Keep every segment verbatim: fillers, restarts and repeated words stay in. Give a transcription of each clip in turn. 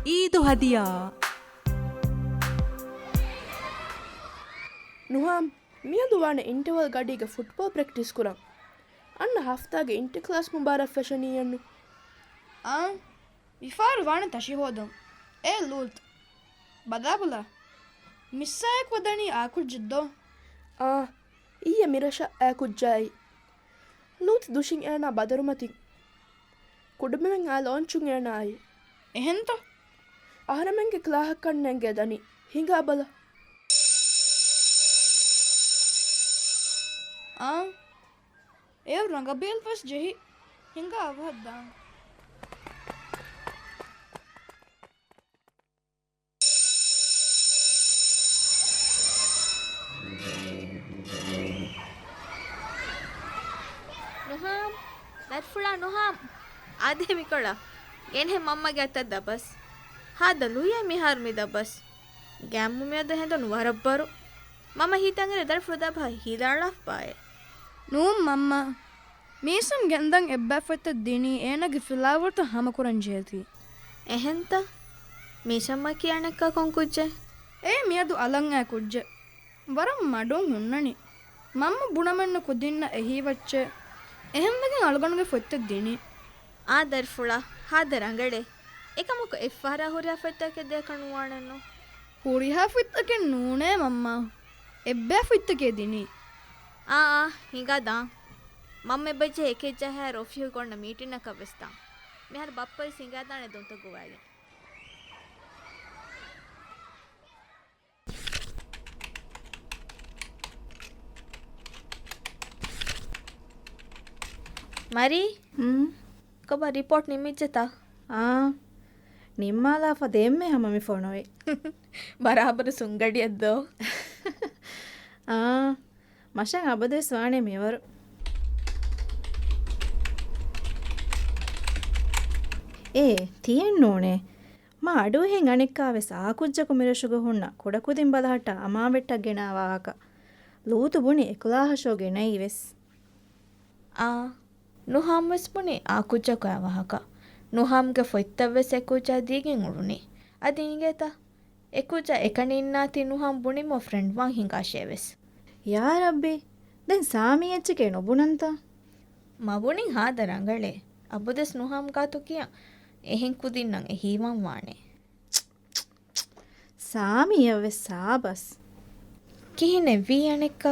ޢީދު ހަދިޔާ. ނުހާމް، މިއަދު ވާނެ އިންޓަވަލް ގަޑީގަ ފުޓްބޯލް ޕްރެކްޓިސް ކުރަން. އަންނަ ހަފްތާގެ އިންޓަކްލާސް މުބާރާތް ފެށެނީއެއްނު. އާނ، މިފަހަރު ވާނެ ތަށި ހޯދަން. އޭ ލޫތް، ބަލާބަލަ. މިއްސާއެކު ވަދަނީ އާ ކުއްޖެއްދޯ؟ އާ، އިއްޔެ މިރަށަށް އާ ކުއްޖާއި. ލޫތް ދުށިން އޭނާ ބަދަރުމަތިން. ކުޑަމިނެއް އާ ލޯންޗުން އޭނާއާއި. އެހެންތަ؟ އަހަރެމެންގެ ކްލާހަކަށް ނޭނގޭ ދަނީ. ހިނގާބަލަ. އާނ، އެ ރަނގަބީލް ވެސް ޖެހި. ހިނގާ އަވަހަށް ދާން. ނުހާމް، ދަރިފުޅާ ނުހާމް، އާދޭ މިކޮޅަށް. ގެންހެ މަންމަގެ އަތަށް ދަބަސް. ހާދަ ލުޔޭ މިހާރު މި ދަބަސް. ގައިމު މިއަދު ހެނދުނު ވަރަށް ބަރު. މަންމަ ހިތަށްއެރި ދަރިފުޅު ދަބަހަށް ހީލާޅާފައޭ. ނޫން މަންމާ. މީސަމް ގެންދަން އެއްބައި ފޮތްތައް ދިނީ އޭނާގެ ފިލާވަޅުތައް ހަމަކުރަން ޖެހެތީ. އެހެންތަ؟ މީސަމްއަކީ އަނެއްކާ ކޮން ކުއްޖެއް؟ އޭ މިއަދު އަލަށް އައި ކުއްޖެއް. ވަރަށް މަޑުން ހުންނަނީ. މަންމަ ބުނަމެއްނު ކުދިންނަށް އެހީވައްޗޭ. އެހެންވެގެން އަޅުގަނޑުގެ ފޮތްތައް ދިނީ. އާ ދަރިފުޅާ، ހާދަ ރަނގަޅޭ. އެކަމަކު އެއްފަހަރާ ހުރިހާ ފޮތްތަކެއް ދޭކަށް ނުވާނެއްނު. ހުރިހާ ފޮތްތަކެއް ނޫނޭ މަންމާ. އެއްބައި ފޮތްތަކޭ ދިނީ. އާ، އާ، ހިނގާ ދާން. މަންމަ އެބަޖެހޭ އެކެއް ޖަހާއިރު އޮފީހުގަ އޮންނަ މީޓިންއަކަށް ވެސް ދާން. މިހާރު ބައްޕަވެސް ހިނގާދާނެ ދޮންތައް ގޮވައިގެން. މަރީ؟ ހުން؟ ކޮބާ ރިޕޯޓް ނިމިއްޖެތަ؟ އާ، ނިންމާލާފަ ދެންމެ ހަމަ މި ފޮނުވި. ބަރާބަރު ސުންގަޑިއެއްދޯ؟ އާ، މަށަށް އަބަދުވެސް ވާނެ މިވަރު. އޭ، ތިއެއްނޫނޭ. މާ އަޑުއެހެން އަނެއްކާވެސް އާކުއްޖަކު މިރަށުގަ ހުންނަ ކުޑަކުދިން ބަލަހައްޓާ އަމާވެއްޓަށް ގެނާ ވާހަކަ. ލޫތު ބުނި އެކުލާހަށޯ ގެނައީވެސް. އާ، ނުހާމް ވެސް ބުނި އާކުއްޖަކު އާ ވާހަކަ. ނުހާމްގެ ފޮތްތައްވެސް އެކުއްޖާ ދީގެން އުޅުނީ. އަދި އިނގޭތަ؟ އެކުއްޖާ އެކަނި އިންނާތީ ނުހާމް ބުނިމަށް ފްރެންޑް ވާން ހިނގާށޭވެސް. ޔާ ރައްބީ، ދެން ސާމީ އެއްޗެކޭ ނުބުނަންތަ؟ މަ ބުނިން ހާދަ ރަނގަޅޭ. އަބަދުވެސް ނުހާމް ގާތު ކިޔަން އެހެން ކުދިންނަށް އެހީވާން ވާނެ. ސާމީއަށްވެސް ސާބަސް. ކިހިނެއް ވީ އަނެއްކާ؟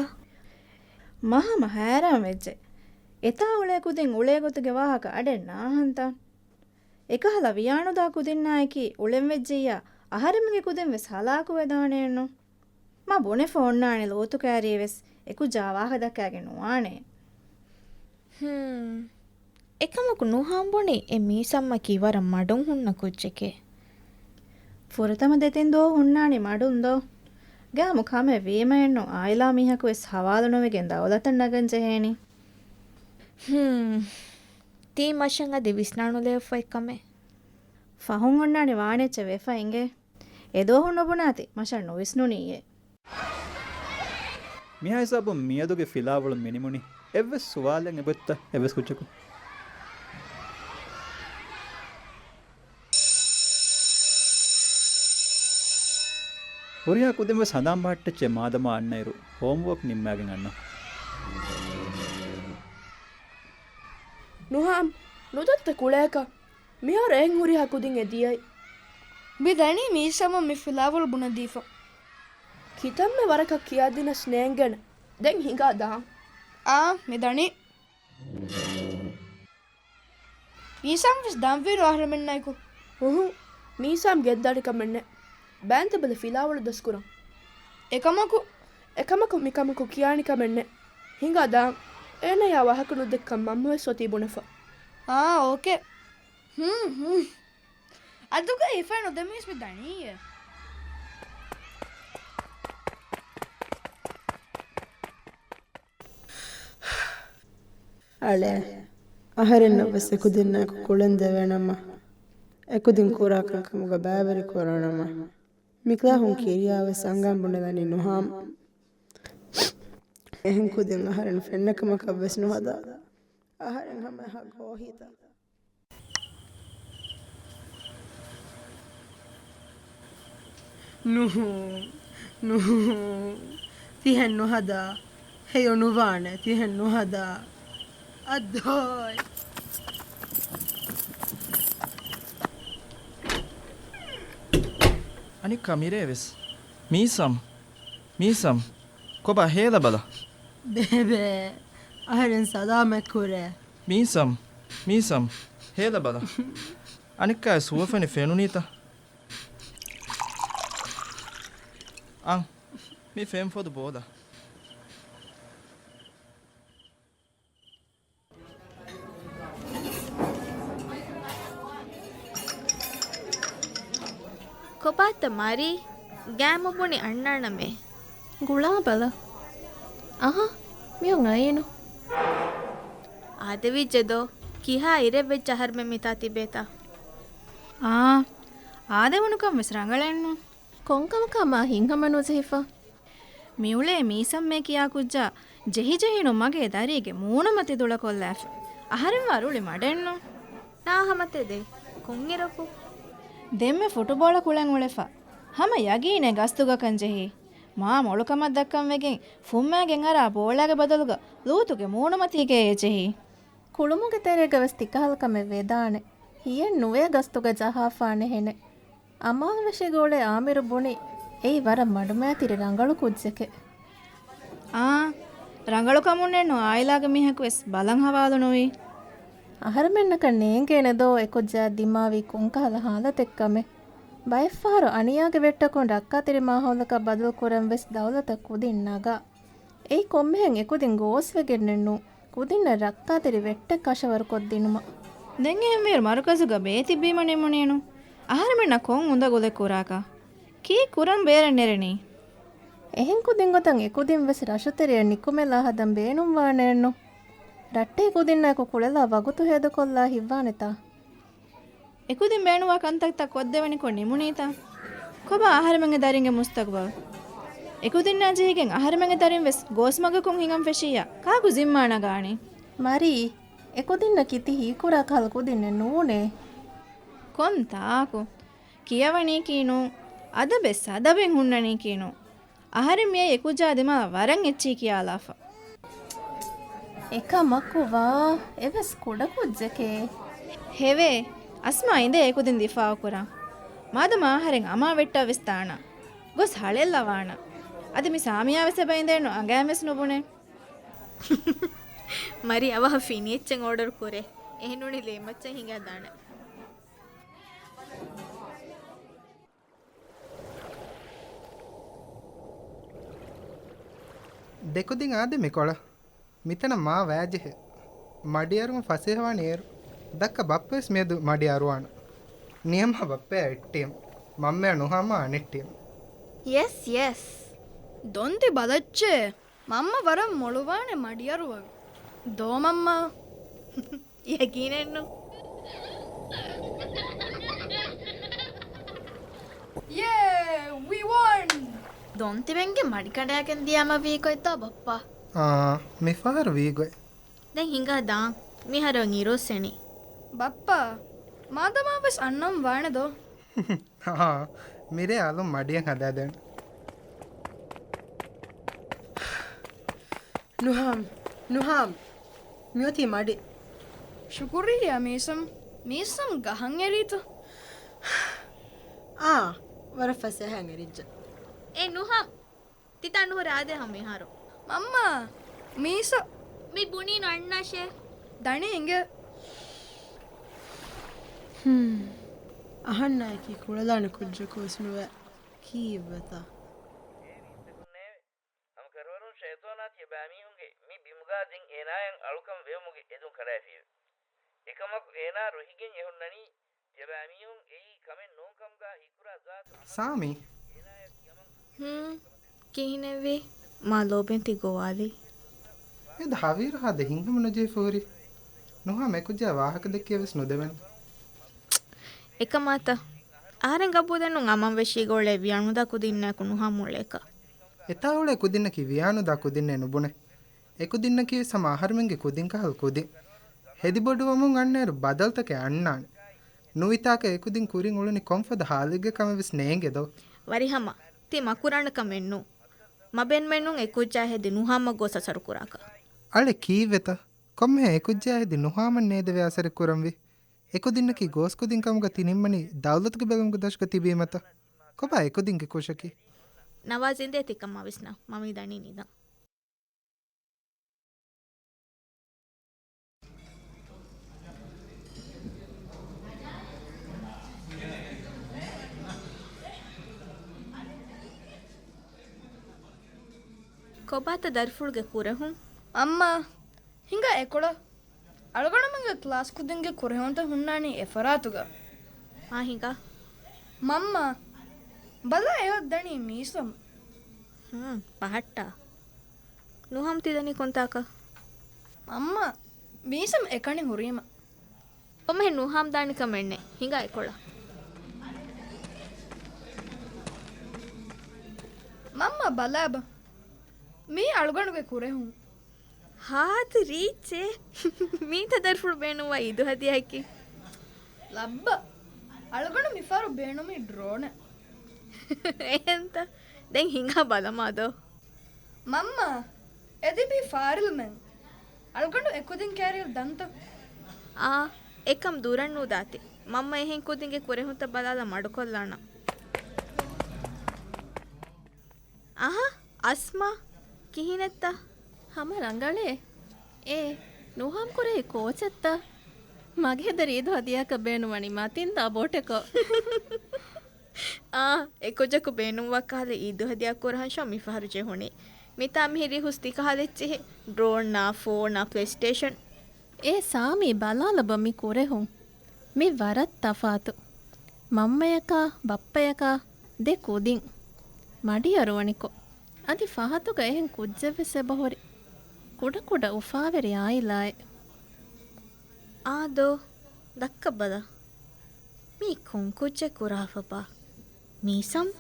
މަ ހަމަ ހައިރާން ވެއްޖެ. އެތާ އުޅޭ ކުދިން އުޅޭ ގޮތުގެ ވާހަކަ އަޑެއް ނާހަންތަ؟ އެކަހަލަ ވިޔާނުދާ ކުދިންނާއެކީ އުޅެން ވެއްޖިއްޔާ އަހަރެމެންގެ ކުދިން ވެސް ހަލާކުވެދާނެއެއްނު. މަ ބުނެފަ އޮންނާނެ ލޫތު ކައިރީވެސް އެކުއްޖާ ވާހަކަ ދައްކާގެން ނުވާނެ. ހުން. އެކަމަކު ނުހާމް ބުނީ އެ މީސަމްއަކީ ވަރަށް މަޑުން ހުންނަ ކުއްޖެކޭ. ފުރަތަމަ ދެތިން ދުވަހު ހުންނާނީ މަޑުން ދޯ؟ ގައިމު ކަމެއް ވީމައެއްނު އާއިލާ މީހަކު ވެސް ހަވާލު ނުވެގެން ދައުލަތަށް ނަގަން ޖެހޭނީ. ހުން. ތީ މަށަށް އަދި ވިސްނާނުލެވިފައި ކަމެއް. ފަހުން އޮންނާނެ ވާނެއްޗެއް ވެފަ އިނގޭ. އެދުވަހު ނުބުނާތި މަށަށް ނުވިސްނުނީއޭ. މިހާ ހިސާބުން މިއަދުގެ ފިލާވަޅު މިނިމުނީ. އެއްވެސް ސުވާލެއް އެބައޮތްތަ އެއްވެސް ކުއްޖަކު؟ ހުރިހާ ކުދިން ވެސް ހަނދާން ބަހައްޓައްޗޭ މާދަމާ އަންނައިރު ހޯމްވޯކް ނިންމާގެން އަންނަ. ނުހާމް، ނުދައްތަ ކުޅޭކަށް؟ މިހާރު އެހެން ހުރިހާ ކުދިން އެ ދިޔައީ. މި ދަނީ މީސަމަށް މި ފިލާވަޅު ބުނެދީފަ. ކިތަންމެ ވަރަކަށް ކިޔާދިނަސް ނޭނގޭނެ. ދެން ހިނގާ ދާން. އާ، މި ދަނީ. މީސާމް ވެސް ދާންވީރު އަހަރެމެންނާއެކު. ހުހު، މީސާމް ގެންދާނެ ކަމެއް ނެތް. ބޭންތަ ބަލަ ފިލާވަޅު ދަސްކުރަން. އެކަމަކު، އެކަމަކު މިކަމަކު ކިޔާނެ ކަމެއް ނެތް. ހިނގާ ދާން. އޭނަޔާ ވާހަކަ ނުދެއްކަން މަންމަ ވެސް އޮތީ ބުނެފަ. އާ، އޯކޭ. ހުން، ހުން. އަދުގަ ހިފައި ނުދެމީސް މި ދަނީއޭ. އަޅޭ، އަހަރެންނަށް ވެސް އެކުދިންނާއެކު ކުޅެން ދެވޭނަމަ، އެކުދިން ކުރާ ކަންކަމުގަ ބައިވެރި ކުރާނަމަ، މިކްލާހުން ކިރިޔާ ވެސް އަނގަން ބުނެލަނީ ނުހާމް. އެހެން ކުދިން އަހަރެން ފެންނަ ކަމަކަށް ވެސް ނުހަދާ. އަހަރެން ހަމަ އެހާ ގޯހީތަ؟ ނުހޫ، ނުހޫ. ތިހެން ނުހަދާ. ހެޔޮ ނުވާނެ ތިހެން ނުހަދާ. އައްދޯއި. އަނެއްކާ މިރޭ ވެސް. މީސަމް. މީސަމް. ކޮބާ ހޭލަބަލަ. ބޭބޭ. އަހަރެން ސަލާމަތް ކުރޭ. މީސަމް. މީސަމް. ހޭލަބަލަ. އަނެއްކާ ސުވަފެނި ފެނުނީތަ؟ އަން. މި ފެން ފޮދު ބޯލަ. ކޮބާތަ މަރީ؟ ގާތްމަ ބުނި އަންނާނަމޭ. ގުޅާބަލަ. އަހަ، މިއޮން އައީނު. އާދެވިއްޖެދޯ؟ ކިހާ އިރެއްވެއްޖެ އަހަރުމެން މިތާ ތިބޭތާ؟ އާ، އާދެވުނުކަން ވެސް ރަނގަޅެއްނު. ކޮންކަމަކާ މާ ހިތްހަމަ ނުޖެހިފަ؟ މިއުޅޭ މީސަމްމޭ ކިޔާ ކުއްޖާ ޖެހިޖެހި ނު މަގޭ ދަރީގެ މޫނުމަތި ދުޅަކޮށްލާފަ. އަހަރެންވާ ރުޅި މަޑެއްނު. ތާ ހަމަތެދޭ. ކޮންއިރަކު؟ ދެންމެ ފުޓުބޯޅަ ކުޅެން އުޅެފަ. ހަމަ ޔަގީނޭ ގަސްތުގަކަން ޖެހީ. މާ މޮޅުކަމަށް ދައްކަން ވެގެން ފުއްމާގެން އަރާ ބޯޅައިގެ ބަދަލުގަ ލޫޠުގެ މޫނުމަތީގައޭ ޖެހީ. ކުޅުމުގެ ތެރޭގަ ވެސް ތިކަހަލަ ކަމެއް ވެދާނެ. ހިޔެއް ނުވޭ ގަސްތުގަ ޖަހާފާނެހެނެއް. އަމާޒުވެށިގެ އުޅޭ އާމިރު ބުނި، އެއީ ވަރަށް މަޑުމައިތިރި ރަނގަޅު ކުއްޖެކޭ. އާ، ރަނގަޅު ކަމުންނެއްނު އާއިލާގެ މީހަކު ވެސް ބަލަން ހަވާލު ނުވީ. އަހަރެމެންނަކަށް ނޭނގޭނެ ދޯ އެކުއްޖާ ދިމާވީ ކޮންކަހަލަ ހާލަތެއްކަމެއް. ބައެއްފަހަރު އަނިޔާގެ ވެއްޓަކުން ރައްކާތެރި މާހައުލަކަށް ބަދަލު ކުރަން ވެސް ދައުލަތަށް ކުދިން ނަގާ. އެއީ ކޮންމެހެން އެކުދިން ގޯސްވެގެންނެއްނު، ކުދިންނަށް ރައްކާތެރި ވެއްޓެއް ކަށަވަރުކޮށްދިނުމަށް. ދެން އެހެންވީއިރު މަރުކަޒުގަ ބޭތިއްބީމަ ނިމުނީނު. އަހަރެމެންނަށް ކޮން އުނދަގުލެއް ކުރާކަށް؟ ކީއް ކުރަން ބޭރެއް ނެރެނީ؟ އެހެން ކުދިން ގޮތަށް އެކުދިން ވެސް ރަށުތެރެއަށް ނިކުމެލާ ހަދަން ބޭނުންވާނެއެއްނު. ރައްޓެހި ކުދިންނާއެކު ކުޅެލާ ވަގުތު ހޭދަކޮށްލާ ހިތްވާނެތާ؟ އެކުދިން ބޭނުންވާ ކަންތައްތައް ކޮށްދެވެނިކޮށް ނިމުނީތަ؟ ކޮބާ އަހަރެމެންގެ ދަރިންގެ މުސްތަގުބަލް؟ އެކުދިންނާ ޖެހިގެން އަހަރެމެންގެ ދަރިން ވެސް ގޯސްމަގަކުން ހިނގަން ފެށިއްޔާ ކާކު ޒިންމާ ނަގާނީ؟ މަރީ، އެކުދިންނަކީ ތި ހީކުރާ ކަހަލަ ކުދިންނެއް ނޫނޭ. ކޮން ތާކު؟ ކިޔަވަނީކީ ނޫން. އަދަބެއް ސަދަބެއް ހުންނަނީކީ ނޫން. އަހަރެން މިއައީ އެކުއްޖާ ދިމާއަށް ވަރަށް އެއްޗެހި ކިޔާލާފަ. އެކަމަކު ވާ، އެވެސް ކުޑަ ކުއްޖެކޭ. ހެވޭ، އަސްމާ އިނދޭ އެކުދިން ދިފާއުކުރަން. މާދަމާ އަހަރެން އަމާ ވެއްޓާ ވެސް ދާނަން. ގޮސް ހަޅޭއްލަވާނަން. އަދި މި ސާމިޔާ ވެސް އެބަ އިނދޭނު އަނގައިން ވެސް ނުބުނޭ. މަރީ އަވަހަށް ފިނި އެއްޗެއް އޯޑަރު ކުރޭ. އެހެންނޫނީ ލޭމައްޗަށް ހިނގާ ދާނަން. ދެކުދިން އާދެ މިކޮޅަށް. މިތަނަށް މާ ވައިޖެހޭ. މަޑިއަރުވަން ފަސޭހަވާނީ އޭރު. ދައްކަ ބައްޕަވެސް މިއަދު މަޑި އަރުވާނަން. ނިޔަމާ ބައްޕަޔާ އެއް ޓީމް. މަންމަޔާ ނުހާމާ އަނެއް ޓީމް. ޔެސް، ޔެސް. ދޮންތި ބަލައްޗޭ. މަންމަ ވަރަށް މޮޅުވާނެ މަޑިއަރުވަން. ދޯ މަންމާ. ޔަގީނެއްނު. ޔޭ، ވީ ވޮން! ދޮންތިބެންގެ މަޑިކަނޑާގެން ދިޔަމަ ވީގޮތްތޯ ބައްޕާ؟ އާ، މިފަހަރު ވީގޮތް. ދެން ހިނގާ ދާން. މިހާރު އިރުއޮއްސެނީ. ބައްޕާ، މާދަމާ ވެސް އަންނަން ވާނެ ދޯ؟ އާ، މިރޭ އަލުން މަޑިއެއް ހަދާދޭން. ނުހާމް، ނުހާމް، މިއޮތީ މަޑި. ޝުކުރިއްޔާ މީސަމް. މީސަމް ގަހަށް އެރީތަ؟ އާ، ވަރަށް ފަސޭހައިން އެރިއްޖެ. އޭ ނުހާމް، ތިތާ ނުހުރެ އާދޭ ހަމަ މިހާރު. މަންމާ، މީސަ. މި ބުނީ ނަންނާށޭ. ދަނީ އިނގޭ. ހުން. އަހަންނާއެކީ ކުޅެލާނެ ކުއްޖަކު ވެސް ނުވޭ. ކީއްވެތަ؟ އަމަކަރުވަރުން ޝައިޠާނާ ތިޔަބައިމީހުންގެ މި ބިމުގާ ދެން އޭނާއަށް އަޅުކަން ވެވުމުގެ އެދުން ކަނޑައިފިއެވެ. އެކަމަކު އޭނާ ރުހިގެން އެހުންނަނީ ތިޔަބައިމީހުން އެއީ ކަމެއް ނޫން ކަމުގާ ހީކުރާ ޒާތު. ސާމީ. ހުން. ކިހިނެއްވީ؟ މާ ލޯބިން ތި ގޮވާލީ. އެދަ ހަވީރު ހާދަ ހިތްހަމަ ނުޖެހިފަ ހުރީ. ނުހާމް އެކުއްޖާ ވާހަކަ ދެއްކިޔަ ވެސް ނުދެވެން. އެކަމާތަ؟ އަހަރެން ގަބޫލެއްނު އަމަން ވެށީގަ އުޅޭ ވިޔާނުދާ ކުދިންނާއެކު ނުހާމް އުޅޭކަށް. އެތާ އުޅޭ ކުދިންނަކީ ވިޔާނުދާ ކުދިންނޭ ނުބުނެ. އެކުދިންނަކީ ވެސް ހަމަ އަހަރުމެންގެ ކުދިން ކަހަލަ ކުދިން. ހެދިބޮޑުވަމުން އަންނައިރު ބަދަލުތަކެއް އަންނާނެ. ނުވިތާކަށް އެކުދިން ކުރިން އުޅުނީ ކޮންފަދަ ހާލެއްގެ ކަމެއް ވެސް ނޭނގެ ދޯ؟ ވަރިހަމަ، ތި މަކުރާނެ ކަމެއް ނޫން. މަބެންމެންނުން އެ ކުއްޖާ ހެދި ނުހާމަށް ގޮސް އަސަރު ކުރާކަށް. އަޅެ ކީއްވެތަ؟ ކޮންމެހެން އެ ކުއްޖާ ހެދި ނުހާމަށް ނޭދެވޭ އަސަރެއް ކުރަންވީ؟ އެ ކުދިންނަކީ ގޯސް ކުދިން ކަމުގަ ތި ނިންމަނީ ދައުލަތުގެ ބެލުމުގެ ދަށުގަ ތިބީމަތަ؟ ކޮބާ އެ ކުދިންގެ ކުށަކީ؟ ނަވާޒް އިނދޭ ތިކަމާ ވިސްނާ. މަ މި ދަނީ ނިދަން. ކޮބާތަ ދަރިފުޅުގެ ކުރެހުން؟ މަންމާ، ހިނގާ އެކޮޅަށް. އަޅުގަނޑުމެންގެ ކްލާސް ކުދިންގެ ކުރެހުންތައް ހުންނާނީ އެފަރާތުގަ. އާ، ހިނގާ. މަންމާ، ބަލާ އެއޮތް ދަނީ މީސަމް. ހުން، ފަހައްޓާ. ނުހާމް ތި ދަނީ ކޮންތާކަށް؟ މަންމާ، މީސަމް އެކަނި ހުރީމަ. ކޮންމެހެން ނުހާމް ދާނެ ކަމެއް ނެތް. ހިނގާ އެކޮޅަށް. މަންމާ ބަލާބަ. މީ އަޅުގަނޑުގެ ކުރެހުން. ހާދަ ރީއްޗޭ. މީތަ ދަރިފުޅު ބޭނުންވާ އީދު ހަދިޔާއަކީ؟ ލައްބަ. އަޅުގަނޑު މިފަހަރު ބޭނުމީ ޑްރޯނެއް. އެހެންތަ؟ ދެން ހިނގާ ބަލަމާ ދޯ. މަންމާ، އެ ލިބީ ފާރިލްމެން. އަޅުގަނޑު އެ ކުދިން ކައިރިއަށް ދަންތަ؟ އާ، އެކަމް ދުރަށް ނުދާތި. މަންމަ އެހެން ކުދިންގެ ކުރެހުންތައް ބަލާލަ މަޑުކޮށްލާނަން. އަހަ، އަސްމާ، ކިހިނެއްތަ؟ ހަމަ ރަނގަޅޭ. އޭ، ނުހާމް ކުރެހި ކޯޗެއްތަ؟ މަގޭ ދަރި އީދު ހަދިޔާއަކަށް ބޭނުންވަނީ މަތިން ދާ ބޯޓެކޮށް. އާ، އެކުއްޖަކު ބޭނުންވާ ކަހަލަ އީދު ހަދިޔާ ކުރަހަން ޝޯ މިފަހަރު ޖެހުނީ. މިތާ މިހިރީ ހުސް ތި ކަހަލަ އެއްޗެހި. ޑްރޯންއާ، ފޯނާ، ޕްލޭސްޓޭޝަން. އޭ ސާމީ، ބަލާލަބަ މި ކުރެހުން. މި ވަރަށް ތަފާތު. މަންމަޔަކާ، ބައްޕަޔަކާ، ދެ ކުދިން. މަޑިއަރުވަނިކޮށް. އަދި ފަހަތުގަ އެހެން ކުއްޖެއްވެސް އެބަހުރި. ކުޑަކުޑަ އުފާވެރި އާއިލާއެއް. އާދޯ، ދައްކަބަލަ. މީ ކޮން ކުއްޖެއް ކުރާފަބާ؟ މީސަމް؟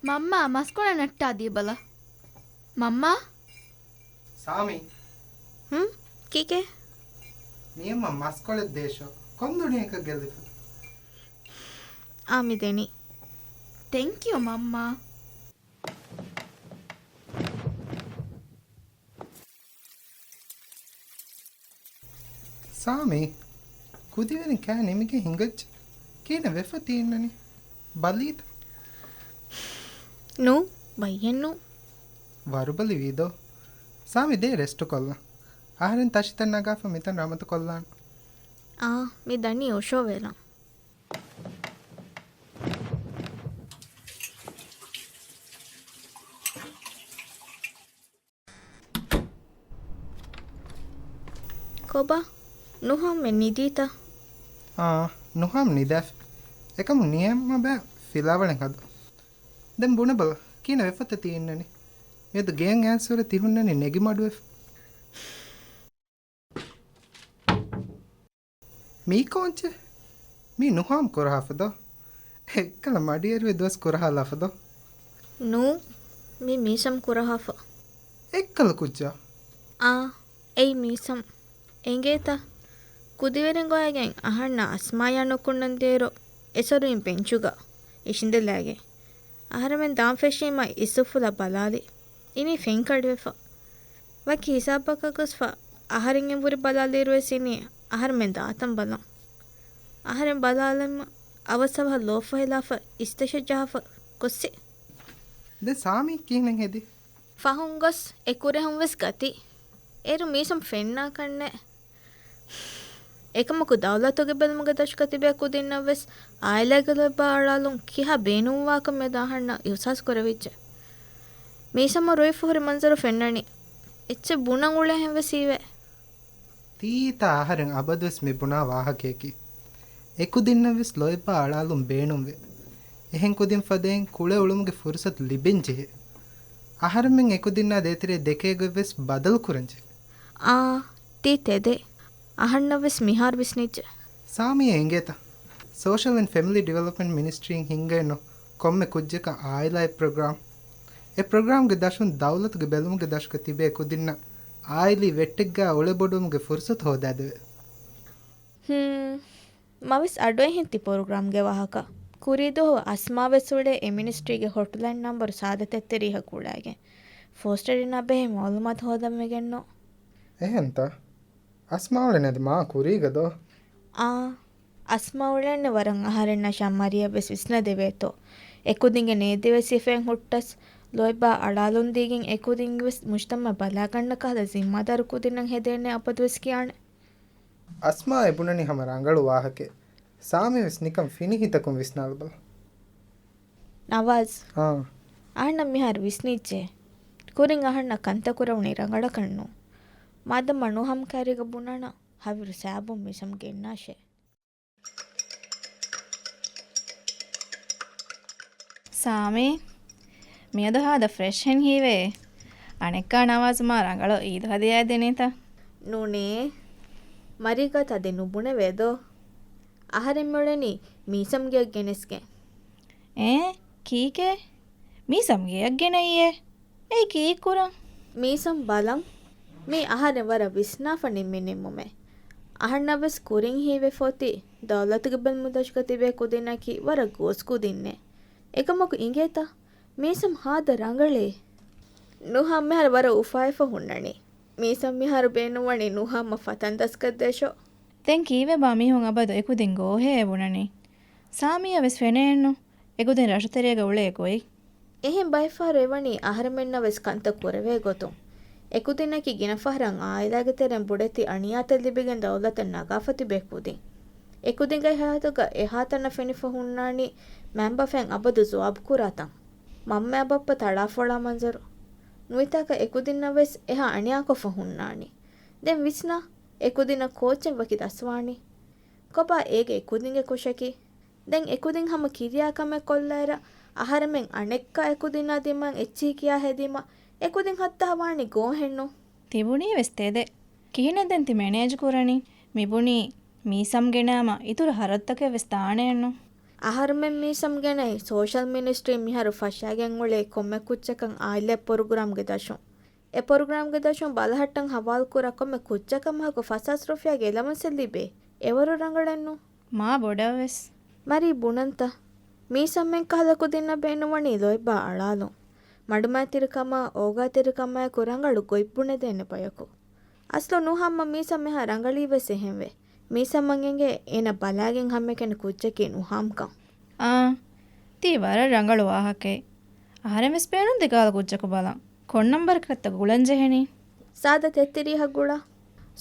މަންމާ، މަސްކޮޅެއް ނައްޓާ ދީބަލަ. މަންމާ؟ ސާމީ. ހުން؟ ކީކޭ؟ މިއަންމަ މަސްކޮޅެއް ދޭށޯ. ކޮން ދުނިޔެއަކަށް ގެއްލިފަ؟ އާ، މި ދެނީ. ތެންކް ޔޫ މަންމާ. ސާމީ، ކުދިވެރިން ކާ ނިމިގެން ހިނގައްޖެ. ކިހިނެއް ވެފަ ތީ އިންނަނީ؟ ބަލީތަ؟ ނޫ، ބައްޔެއް ނޫ. ވަރުބަލި ވީދޯ. ސާމީ، ދޭ ރެސްޓު ކޮށްލަން. އަހަރެން ތަށިތައް ނަގާފަ މިތަން ރަމަތު ކޮށްލާނަން. އާ، މި ދަނީ އޮށޯވެލަން. ކޮބާ؟ ނުހާމް ނިދީތަ؟ އާ، ނުހާމް ނިދާފި. އެކަމު ނިޔަމަ ބައި ފިލާވަޅެއް ހަދަ. ދެން ބުނެބަލަ، ކިހިނެއް ވެފަތަ ތީ އިންނަނީ؟ މިއަދު ގެއަށް އައިސްވުރެ ތި ހުންނަނީ ނެގި މަޑުވެފަ. މީ ކޯންޗެއް؟ މީ ނުހާމް ކުރަހާފަ ދޯ؟ އެއްކަލަ މަޑިއެރުވި ދުވަސް ކުރަހާލާފަ ދޯ؟ ނޫ، މީ މީސަމް ކުރަހާފަ. އެއްކަލަ ކުއްޖާ؟ އާ، އެއީ މީސަމް. އެނގޭތަ؟ ކުދިވެރިން ގޮވައިގެން އަހަންނާ އަސްމާޔާ ނުކުންނަން ދޭއިރު އެސޮރުއިން ބެންޗުގަ އިށިނދެލައިގެން. އަހަރެމެން ދާން ފެށީމަ އިސުފުލަށް ބަލާލި. އިނީ ފެންކަޅިވެފަ. ވަކި ހިސާބަކަށް ގޮސްފަ އަހަރެން އެނބުރި ބަލާލިއިރުވެސް އިނީ އަހަރެމެން ދާތަން ބަލަން. އަހަރެން ބަލާލަމަ އަވަސްއަވަހަށް ލޯފަހިލާފަ އިސްތަށެއް ޖަހާފަ ގޮއްސި. ދެން ސާމީ ކިހިނެއް ހެދީ؟ ފަހުން ގޮސް އެ ކުރެހުން ވެސް ގަތީ. އޭރު މީސަމް ފެންނާކަށްނެއް. އެކަމަކު ދައުލަތުގެ ބެލުމުގެ ދަށުގަ ތިބޭ ކުދިންނަށް ވެސް އާއިލާގެ ލޯތްބާ އަޅާލުން ކިހާ ބޭނުންވާކަން މިއަދު އަހަންނަށް އިހުސާސް ކުރެވިއްޖެ. މީސަމަށް ރުއިފަ ހުރި މަންޒަރު ފެންނަނީ. އެއްޗެއް ބުނަން އުޅޭހެން ވެސް ހީވޭ. ތީތާ އަހަރެން އަބަދުވެސް މި ބުނާ ވާހަކަޔަކީ. އެކުދިންނަށްވެސް ލޯތްބާ އަޅާލުން ބޭނުންވޭ. އެހެން ކުދިން ފަދައިން ކުޅެ އުޅުމުގެ ފުރުސަތު ލިބެންޖެހޭ. އަހަރެމެން އެކުދިންނާ ދޭތެރޭ ދެކޭގޮތްވެސް ބަދަލުކުރަންޖެހޭ. އާ، ތީ ތެދޭ. އަހަންނަށްވެސް މިހާރު ވިސްނިއްޖެ. ސާމީއަށް އެނގޭތަ؟ ސޯޝަލް އެންޑް ފެމިލީ ޑިވެލޮޕްމަންޓް މިނިސްޓްރީން ހިންގައިނު ކޮންމެ ކުއްޖަކަށް އާއިލާއެއް ޕްރޮގްރާމް. އެ ޕްރޮގްރާމްގެ ދަށުން ދައުލަތުގެ ބެލުމުގެ ދަށުގަ ތިބޭ ކުދިންނަށް އާއިލީ ވެއްޓެއްގާ އުޅެބޮޑުވުމުގެ ފުރުސަތު ހޯދާދެވޭ. ހްމް. މަވެސް އަޑުއެހިން ތި ޕްރޮގްރާމްގެ ވާހަކަ. ކުރީ ދުވަހު އަސްމާވެސް އުޅޭ އެ މިނިސްޓްރީގެ ހޮޓްލައިން ނަންބަރު ސާދަ ތެއްތެރީހަށް ގުޅައިގެން. ފޯސްޓަރުންނާ ބެހޭ މައުލޫމާތު ހޯދަން ވެގެންނު. އެހެންތަ؟ އަސްމާ އުޅެނީ މާ ކުރީގަ ދޯ؟ އާ، އަސްމާ އުޅެނީ ވަރަށް އަހަރެންނަށާ މަރިޔަށް ވެސް ވިސްނަދެވޭތޯ. އެކުދިންގެ ނޭދިވެ ސިފައިން ހުއްޓަސް، ލޯތްބާ އަޅާލުން ދީގެން އެކުދިން ވެސް މުޖްތަމައަށް ބަލާގަންނަ ކަހަލަ ޒިންމާދާރު ކުދިންނަށް ހެދޭނެ އަބަދުވެސް ކިޔާނެ. އަސްމާ އެ ބުނަނީ ހަމަ ރަނގަޅު ވާހަކައެއް. ސާމީ ވެސް ނިކަން ފިނިހިތަކުން ވިސްނާލަބަލަ. ނަވާޒް. އާ. އަހަންނަށް މިހާރު ވިސްނިއްޖެ. ކުރިން އަހަންނަށް ކަންތައް ކުރެވުނީ ރަނގަޅަކަށް ނޫން. މާދަމާ ނުހާމް ކައިރީގަ ބުނާނަން ހަވީރު ސާބުން މީސަމް ގެންނާށޭ. ސާމީ، މިއަދު ހާދަ ފްރެޝްހެން ހީވޭ. އަނެއްކާ ނަވާޒް މާ ރަނގަޅު އީދު ހަދިޔާއެއް ދިނީތަ؟ ނޫނޭ. މަރީގަ ތަދެއް ނުބުނެވޭ ދޯ. އަހަރެން އުޅެނީ މީސަމް ގެއަށް ގެނެސްގެން. އޭ، ކީކޭ؟ މީސަމް ގެއަށް ގެނައީއޭ؟ އެއީ ކީއްކުރަން؟ މީސަމް ބަލަން. މީ އަހަރެން ވަރަށް ވިސްނާފަ ނިންމި ނިންމުމެއް. އަހަންނަށް ވެސް ކުރިން ހީވެފަ އޮތީ ދައުލަތުގެ ބެލުމުގެ ދަށުގަ ތިބޭ ކުދިންނަކީ ވަރަށް ގޯސް ކުދިންނޭ. އެކަމަކު އިނގޭތަ؟ މީސަމް ހާދަ ރަނގަޅޭ. ނުހާމް މިހާރު ވަރަށް އުފާވެފަ ހުންނަނީ. މީސަމް މިހާރު ބޭނުންވަނީ ނުހާމްއަށް ފަތަން ދަސްކޮށްދޭށޯ. ދެން ކީއްވެބާ މީހުން އަބަދު އެކުދިން ގޯހޭ ބުނަނީ؟ ސާމީއަށް ވެސް ފެނޭނު އެކުދިން ރަށުތެރޭގަ އުޅޭ ގޮތް. އެހެން ބައެއް ފަހަރު އެވަނީ އަހަރެމެންނަށް ވެސް ކަންތައް ކުރެވޭ ގޮތުން. އެކުދިންނަކީ ގިނަ ފަހަރަށް އާއިލާގެ ތެރެއިން ބޮޑެތި އަނިޔާތައް ލިބިގެން ދައުލަތަށް ނަގާފަ ތިބޭ ކުދިން. އެކުދިންގެ ހަޔާތުގަ އެހާތަނަށް ފެނިފަ ހުންނާނީ މައިންބަފައިން އަބަދު ޖުވާބު ކުރާ ތަން. މަންމައާ ބައްޕަ ތަޅާފޮޅާ މަންޒަރު. ނުވަތަ އެކުދިންނަށް ވެސް އެހާ އަނިޔާކޮށްފަ ހުންނާނީ. ދެން ވިސްނާ، އެކުދިންނަށް ކޯއްޗެއް ވަކި ދަސްވާނީ. ކޮބާ އޭގެ އެކުދިންގެ ކުށަކީ؟ ދެން އެކުދިން ހަމަ ކިރިޔާ ކަމެއް ކޮށްލާއިރަށް، އަހަރެމެން އަނެއްކާ އެކުދިންނާ ދިމާއަށް އެއްޗިހި ކިޔާ ހެދީމަ، އެކުދިން ހައްދާ ވާނީ ގޯހެއްނު. ތިބުނީ ވެސް ތެދެއް. ކިހިނެއް ދެން ތި މެނޭޖް ކުރަނީ؟ މިބުނީ މީސަމް ގެނައިމަ އިތުރު ހަރަދުތަކެއް ވެސް ދާނެއެއްނު. އަހަރެމެން މީސަމް ގެނައި، ސޯޝަލް މިނިސްޓްރީން މިހާރު ފަށާގެން އުޅޭ ކޮންމެ ކުއްޖަކަށް އާއިލާ ޕްރޮގްރާމްގެ ދަށުން. އެ ޕްރޮގްރާމްގެ ދަށުން ބަލަހައްޓަން ހަވާލުކުރާ ކޮންމެ ކުއްޖަކަށް މަހަކު ފަސް ހާސް ރުފިޔާގެ އެލަވަންސެއް ލިބޭ. އެވަރު ރަނގަޅެއްނު. މާ ބޮޑަށް ވެސް. މަރީ ބުނަންތަ؟ މީސަމްމެން ކަހަލަ ކުދިންނަށް ބޭނުންވަނީ ލޯތްބާ އަޅާލުން. މަޑުމައިތިރިކަމާ، އޯގާތެރިކަމާއެކު ރަނގަޅު ގޮތް ބުނެދޭނެ ބަޔަކު. އަސްލު ނުހާމްއަށް މީސަމް އެހާ ރަނގަޅީ ވެސް އެހެންވެ. މީސަމްއަށް އެނގޭ އޭނަ ބަލާގެން ހަމައެކަނި ކުއްޖަކީ ނުހާމްކަން. އާ، ތީ ވަރަށް ރަނގަޅު ވާހަކައެއް. އަހަރެން ވެސް ބޭނުން ދިގާލު ކުއްޖަކު ބަލަން. ކޮން ނަންބަރަކަށްތަ ގުޅަން ޖެހެނީ؟ ސާދަ ތެއްތިރީހަށް ގުޅާ.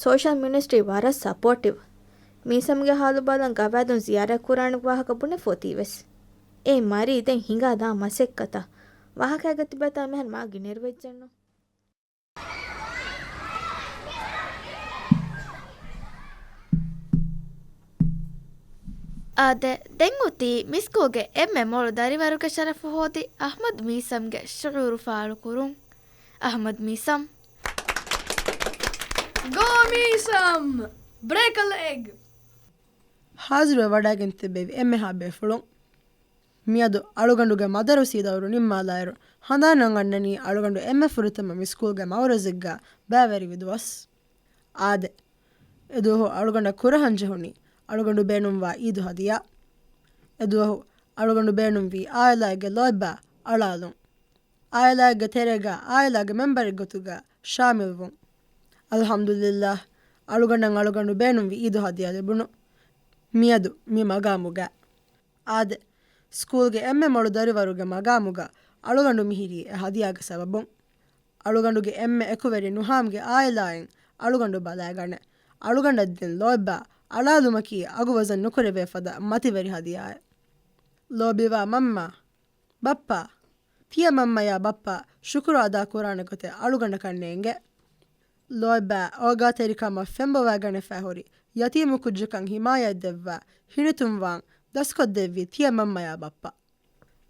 ސޯޝަލް މިނިސްޓްރީ ވަރަށް ސަޕޯޓިވް. މީސަމްގެ ހާލު ބަލަން ގަވާއިދުން ޒިޔާރަތް ކުރާނެ ވާހަކަ ބުނެފަ އޮތީ ވެސް. އޭ މަރީ ދެން ހިނގާ ދާ މަސައްކަތަށް. ވާހަކައިގަ ތިބޭތާ މިހާރު މާ ގިނައިރު ވެއްޖެއްނު. އާދެ، ދެން އޮތީ މިސްކޫލްގެ އެންމެ މޮޅު ދަރިވަރުގެ ޝަރަފު ހޯދި އަޙްމަދު މީސަމްގެ ޝުޢޫރު ފާޅުކުރުން. އަޙްމަދު މީސަމް. ގޯ މީސަމް! ބްރޭކް އަ ލެގް! ހާޒިރުވެ ވަޑައިގެން ތިއްބެވި އެންމެހާ ބޭފުޅުން. މިއަދު އަޅުގަނޑުގެ މަދަރުސީ ދައުރު ނިންމާލާއިރު، ހަނދާން ނަންގަންނަނީ އަޅުގަނޑު އެންމެ ފުރަތަމަ މި ސްކޫލްގެ މައުރަޒެއްގަ ބައިވެރިވި ދުވަސް. އާދެ، އެދުވަހު އަޅުގަނޑަށް ކުރަހަން ޖެހުނީ އަޅުގަނޑު ބޭނުންވާ އީދު ހަދިޔާ. އެދުވަހު އަޅުގަނޑު ބޭނުންވީ އާއިލާގެ ލޯތްބާ އަޅާލުން. އާއިލާގެ ތެރޭގަ އާއިލާގެ މެމްބަރެއް ގޮތުގަ ޝާމިލްވުން. އަލްޙަމްދުލިއްލާހް، އަޅުގަނޑަށް އަޅުގަނޑު ބޭނުންވި އީދު ހަދިޔާ ލިބުނު. މިއަދު މި މަގާމުގަ. އާދެ، ސްކޫލްގެ އެންމެ މޮޅު ދަރިވަރުގެ މަގާމުގަ އަޅުގަނޑު މިހިރީ އެ ހަދިޔާގެ ސަބަބުން. އަޅުގަނޑުގެ އެންމެ އެކުވެރި ނުހާމްގެ އާއިލާއިން އަޅުގަނޑު ބަލައިގަނެ. އަޅުގަނޑަށް ދެން ލޯތްބާ އަޅާލުމަކީ އަގު ވަޒަން ނުކުރެވޭ ފަދަ މަތިވެރި ހަދިޔާއެއް. ލޯބިވާ މަންމާ، ބައްޕާ، ތިޔަ މަންމަޔާ ބައްޕާ ޝުކުރު އަދާ ކުރާނެ ގޮތެއް އަޅުގަނޑަކަށް ނޭނގެ. ލޯތްބާ އޯގާތެރިކަމަށް ފެންބޮވައިގަނެފައި ހުރި ޔަތީމު ކުއްޖަކަށް ހިމާޔަތް ދެއްވާ، ހިނިތުންވާން، ދަސްކޮށްދެއްވި ތިޔަ މަންމަޔާ ބައްޕާ.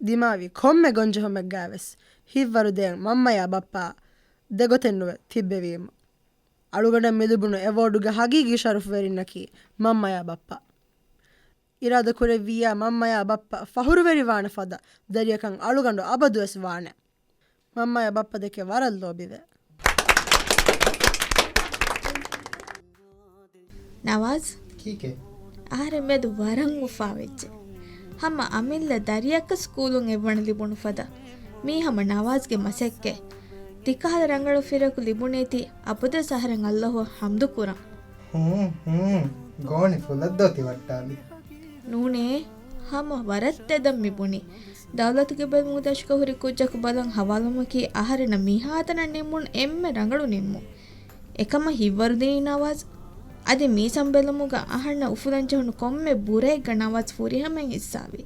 ދިމާވި ކޮންމެ ގޮންޖެހުމެއްގައި ވެސް ހިތްވަރު ދޭން މަންމަޔާ ބައްޕާ ދެގޮތެއް ނުވެ ތިއްބެވީމު. އަޅުގަނޑަށް މި ލިބުނު އެވޯޑުގެ ހަގީގީ ޝަރަފުވެރިންނަކީ މަންމަޔާ ބައްޕާ. އިރާދަކުރެއްވިއްޔާ މަންމަޔާ ބައްޕަ ފަހުރުވެރިވާނެ ފަދަ ދަރިއަކަށް އަޅުގަނޑު އަބަދުވެސް ވާނެ. މަންމަޔާ ބައްޕަ ދެކެ ވަރަށް ލޯބިވޭ. ނަވާޒް، ކީކޭ؟ އަހަރެން މިއަދު ވަރަށް އުފާވެއްޖެ. ހަމަ އަމިއްލަ ދަރިއަކަށް ސްކޫލުން އެއްވަނަ ލިބުނު ފަދަ. މީ ހަމަ ނަވާޒްގެ މަސައްކަތް. ތިކަހަލަ ރަނގަޅު ފިރަކު ލިބުނީތީ އަބަދުވެސް އަހަރެން އައްލާހު ޙަމްދު ކުރަން. ހޫނ، ހޫނ. ގޯނި ފުލަށްދޯ ތި ވައްޓާލީ. ނޫނޭ، ހަމަ ވަރަށް ތެދަށް މި ބުނީ. ދައުލަތުގެ ބެލުމުގަ ދަށުގަ ހުރި ކުއްޖަކު ބަލަން ހަވާލުވުމަކީ އަހަރެންނަށް މިހާތަނަށް ނިންމުން އެންމެ ރަނގަޅު ނިންމުން. އެކަމަށް ހިތްވަރުދިނީ ނަވާޒް. އަދި މީސަމް ބެލުމުގަ އަހަންނަށް އުފުލަން ޖެހުނު ކޮންމެ ބުރައެއްގަ ނަވާޒް ފުރިހަމައިން ހިއްސާވީ.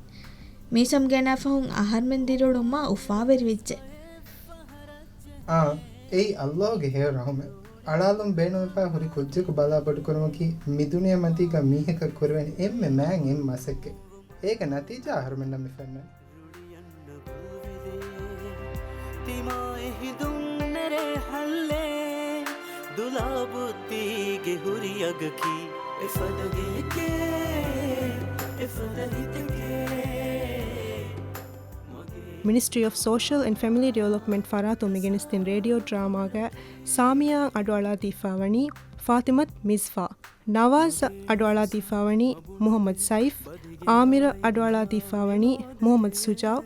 މީސަމްގެ އަނާ ފަހުން އަހަރުމެން ދިރިއުޅުން މާ އުފާވެރިވެއްޖެ. އާ، އެއީ އައްލާހުގެ ހެޔޮ ރަހުމަތް. އަޅާލުން ބޭނުންވެފަ ހުރި ކުއްޖަކު ބަލާ ބޮޑުކުރުމަކީ މި ދުނިޔެ މަތީގަ މީހަކަށް ކުރެވެން އެންމެ މާތް އެއް މަސައްކަތް. އޭގެ ނަތީޖާ އަހަރުމެންނަށް މި ފެންނަނީ. ތިމާ އެހިނދުން ނެރޭ ހައްލޭ، ދުލާ ބުއްދީގެ ހުރި އަގަކީ، އެފަދަ ގެއެކޭ، އެފަދަ ހިތެކޭ. މިނިސްޓްރީ އޮފް ސޯޝަލް އެންޑް ފެމިލީ ޑިވެލޮޕްމަންޓް ފަރާތުން މިގެނެސްދިން ރޭޑިއޯ ޑްރާމާގައި ސާމިޔާއަށް އަޑުއަޅާދީފާވަނީ ފާތިމަތު މިޒްފާ، ނަވާޒަށް އަޑުއަޅާދީފާވަނީ މުހައްމަދު ސައިފް، އާމިރަށް އަޑުއަޅާދީފާވަނީ މުހައްމަދު ސުޖާއު،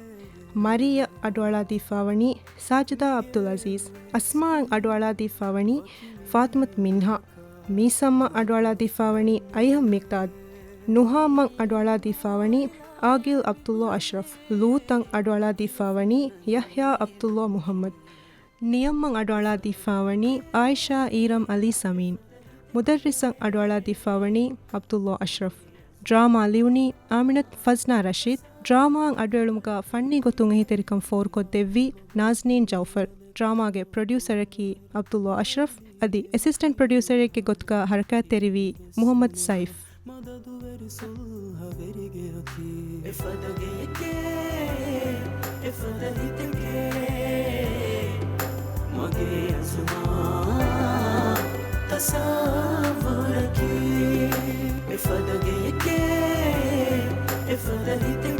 މަރީއަށް އަޑުއަޅާދީފާވަނީ ސާޖިދާ އަބްދުލް އަޒީޒް، އަސްމާއަށް އަޑުއަޅާދީފާވަނީ ފާތިމަތު މިންހާ، މީސަމްއަށް އަޑުއަޅާދީފާވަނީ އައިހަން މިޤްދާދު، ނުހާމަށް އަޑުއަޅާދީފާވަނީ އާގިލް އަބްދުﷲ އަޝްރަފް، ލޫޠަށް އަޑުއަޅާދީފާވަނީ ޔަޙްޔާ އަބްދުﷲ މުޙައްމަދު، ނިޔަމްއަށް އަޑުއަޅާދީފާވަނީ އާއިޝާ އީރަމް އަލީ ސަމީން، މުދައްރިސަށް އަޑުއަޅާދީފާވަނީ އަބްދުﷲ އަޝްރަފް، ޑްރާމާ ލިޔުނީ އާމިނަތު ފަޒްނާ ރަޝީދު، ޑްރާމާއަށް އަޑުއެޅުމުގަ ފަންނީ ގޮތުން އެހީތެރިކަން ފޯރުކޮށްދެއްވީ ނާޒްނީން ޖައުފަރު، ޑްރާމާގެ ޕްރޮޑިއުސަރަކީ އަބްދުﷲ އަޝްރަފް، އަދި އެސިސްޓެންޓް ޕްރޮޑިއުސަރެއްގެ ގޮތުގަ ހަރަކާތްތެރިވީ މުޙައްމަދު ސައިފް. މަދަދުވެރި ސުލްހަވެރިގެއަކީ އެފަދަ ގެއެކޭ، އެފަދަ ހިތެކޭ. މަގޭ އަޒުމާ ތަސައްވުރަކީ އެފަދަ ގެއެކޭ، އެފަދަ ހިތެކޭ.